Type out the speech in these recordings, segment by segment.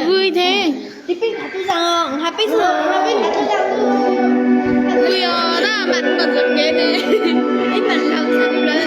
Vui thế. Vui ò, đó bạn còn giật game này. Ib bạn lòng sắm lắm.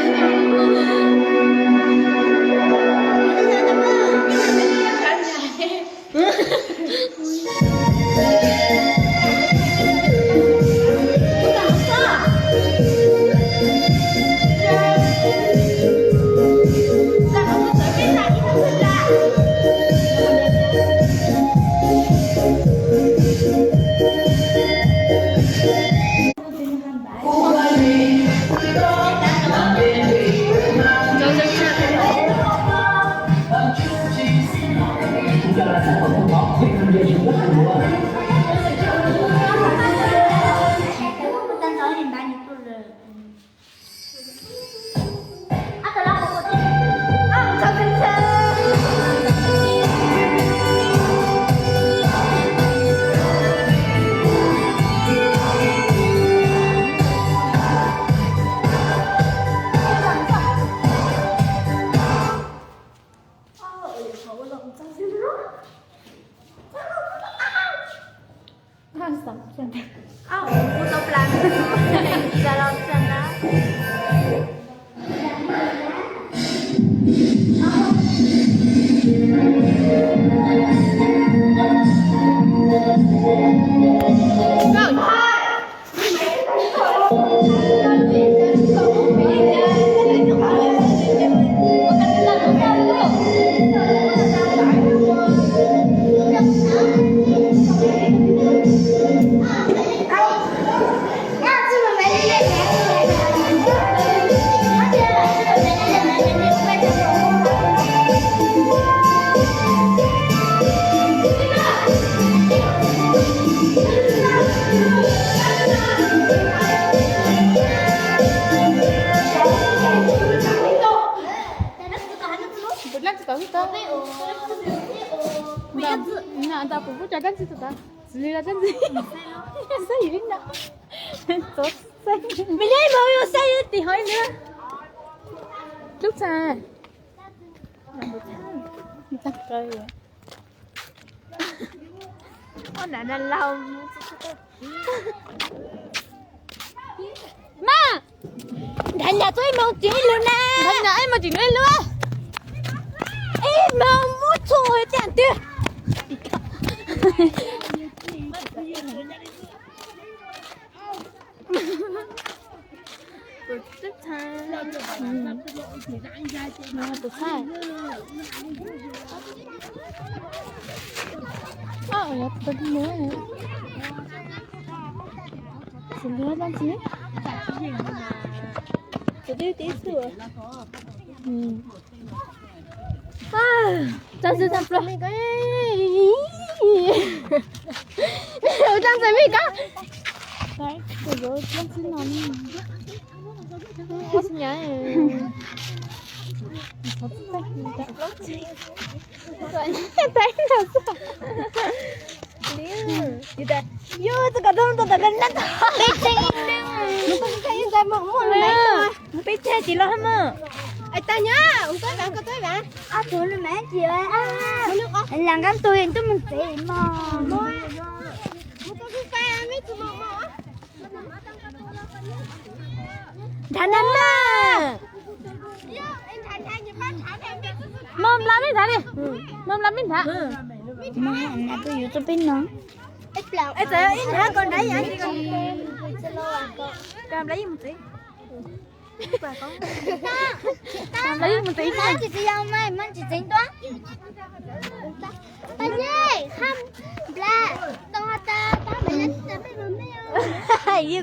Ntawm kuv pub cov kab ntxig tus tod, txiv li los kab ntxig. Saib yus ib ntawd. Txov saib. Me nyuam ib mos yuav saib tim hov ib ntawd. Lub txha. Ua nram na laug. Mas, nrhav nyam txog ib moos tsim ib lub na. Nrhav nyam ib moos tsim ib lub. Ib moos muab txhua tiam twg. Tus txhab. Tus txhab. Tus txhab. Tus txhab tib txhab. Txog xwb txog pluag. Ua txog ntxawm me koj. Yus txog kom tau tau tau tau. Peb caug tsis los hab mog. Lam nqab tug tuaj mus tsev mog. Nrhav na na. Mog npla mej nrhav li. Mog npla mej nrhav. Nrhav tuaj yuav rau peb no. Ib nrhav ko nrhav ib mus tsev. Ib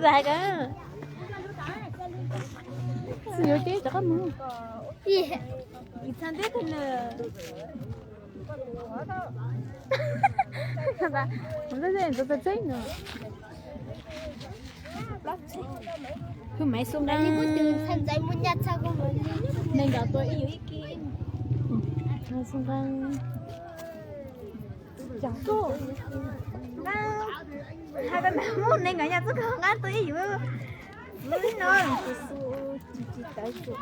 hais ko. Yuav ces rov qab mus. Hwj maiv xu nqaa. Neeg nkaus tua ib yus ib kib. Xu nqaa. Hais ko nrag muj neeg nkaus nyaj txuj kawg nqab tua ib yus. Lub no tsis xu, tsis tawv tsuas.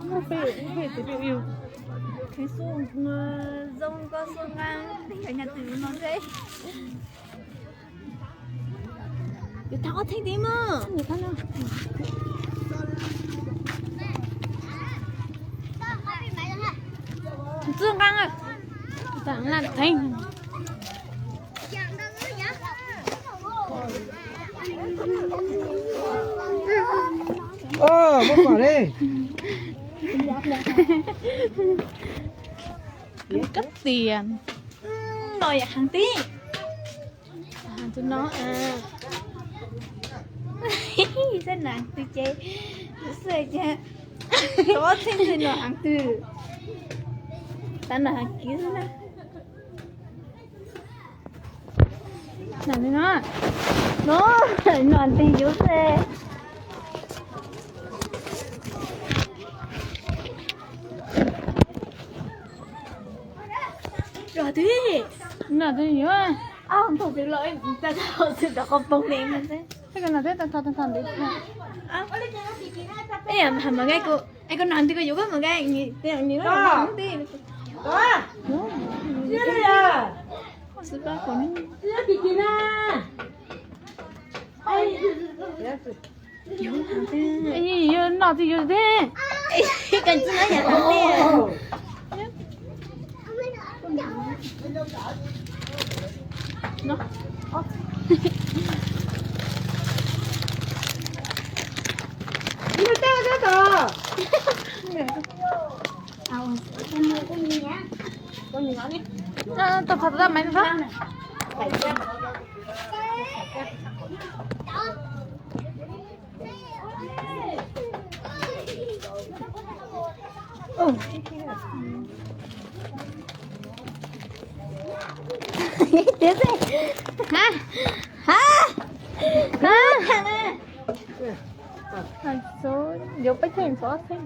Khwv xu, zoo nkauj xu nqaa, neeg nkaus nyaj txuj no xwb. Yus thab ob theej tid mog. Txuj nqaa, thab theej. Kab tias no yam heev tib. Heev twg no, xab nas twg ces, xwb ces, ob txheej twg no heev twg. Tav no heev kiv xwb na. Nam no, no, no nteg yuav xwb. Los twg? No twg yuav? Au, ntaug twg los, tag tag xwb rov qab poob li no xwb. Ej, koj no twb tag tag tag tag ntev. Ej, mas nqaij, es koj no twg koj yuav koj mas nqaij, xwb pab kuv. Yuav no twg yuav teg. Tau phab tau maiv no. Yuav peb cheej txog ob txheej.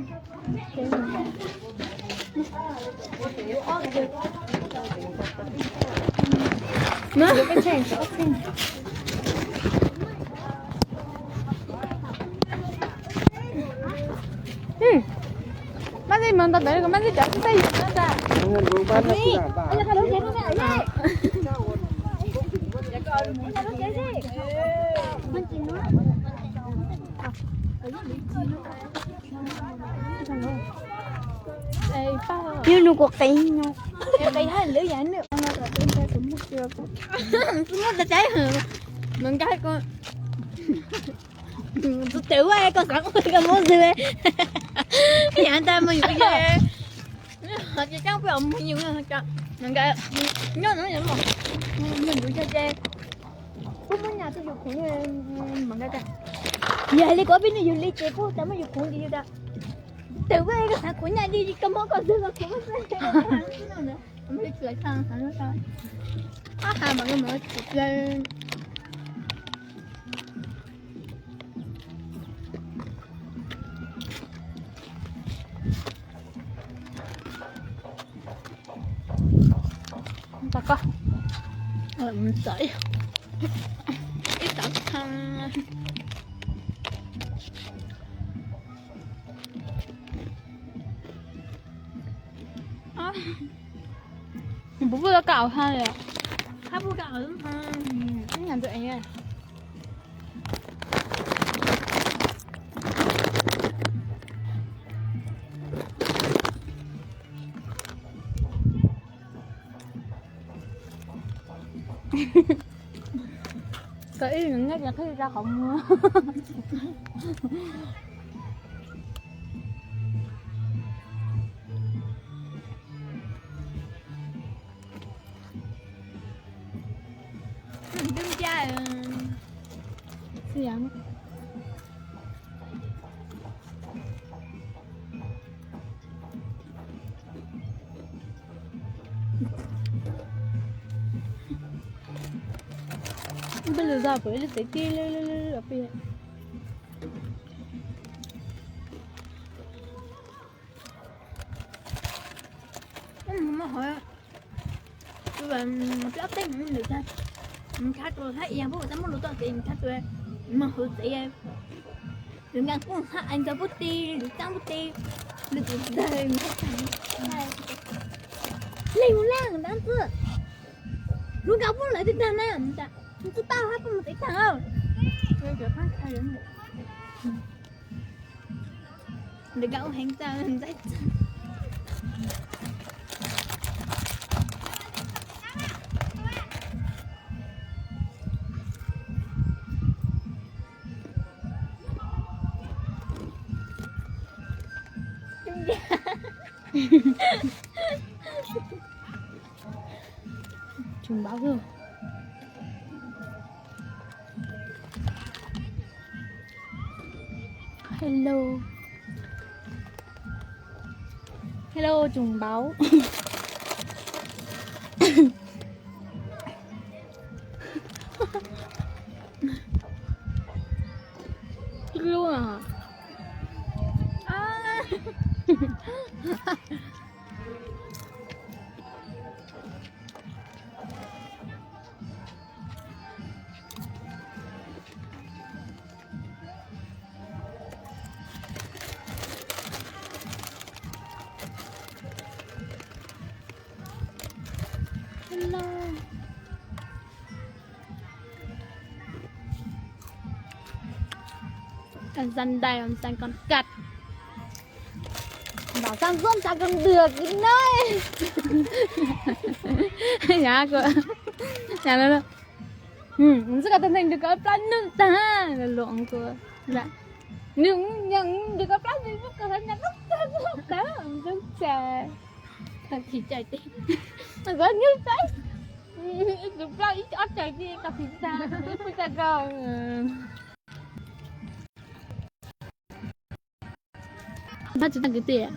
Yuav peb cheej txog ob txheej. Mab Ntxwj mus ntawd, mab Ntxwj cov xib xab yus no tas. Yus nug kuv qev no. Qev hab lwm yam nws. Tsis muaj tas cai, mas nkag ko. Tus twg ua koj xav ua koj muab xwb. Ib yam ntag mas yus, ces coj peb mus yus, mas nkag nyob no, mus yus cog ces puab muab nyas twb yus khoom, mas nkag, yog hais li ko peb nug yus li ces puab tas muab yus khoom ces yus tas, twg ua koj xav khoom nyaj li koj muab koj xwb, koj khoom xwb. Tau koj, mus txawm. Ib tauv thoo. Puas pub rau koj ha li? Hab pub koj ha. Ib nyuag ntu ev. Kom ib nyuag nyob ces qhib rau qhov muag. Dub ncaj. Ib lwm zog pom ib lub tsev tij lwm pem. Mus hauv, tus plaub teb mus lwm tag, mus nrhiav tus hab ia puab ua tau muab lus toj tsev mus nrhiav tus mus hauv tsev. Lwm nkaus kuj hab ais ntxawg puab ti, lwm tsaab puab ti, lwm tus ntawg mus hab tag. Leej mus leej dab ntxwg, lub nkaus puab lawv twb tag na, mus tsis tau hab puab mus tsev tag. Ntawm koj ua heev tag ntxaib tag. Trình báo rồi. Hello. Hello, trình báo. Ib lub à. Hello. Còn dần đây, còn dần còn cật. Bảo sao dốt sao còn được cái nơi. Nhà của, nhà nó, ừ, rất là thân tình được có plát nước ta. Là lộn của, dạ. Nhưng, nhưng được có plát gì cũng có thể nhà nước ta, nước ta, nước ta. Tag kis cais teg, tag kis nyuj teb, ib tug plaub ib ob cais teg tag kis tag, ib pug tag kis. Npab tsis tag kis teg.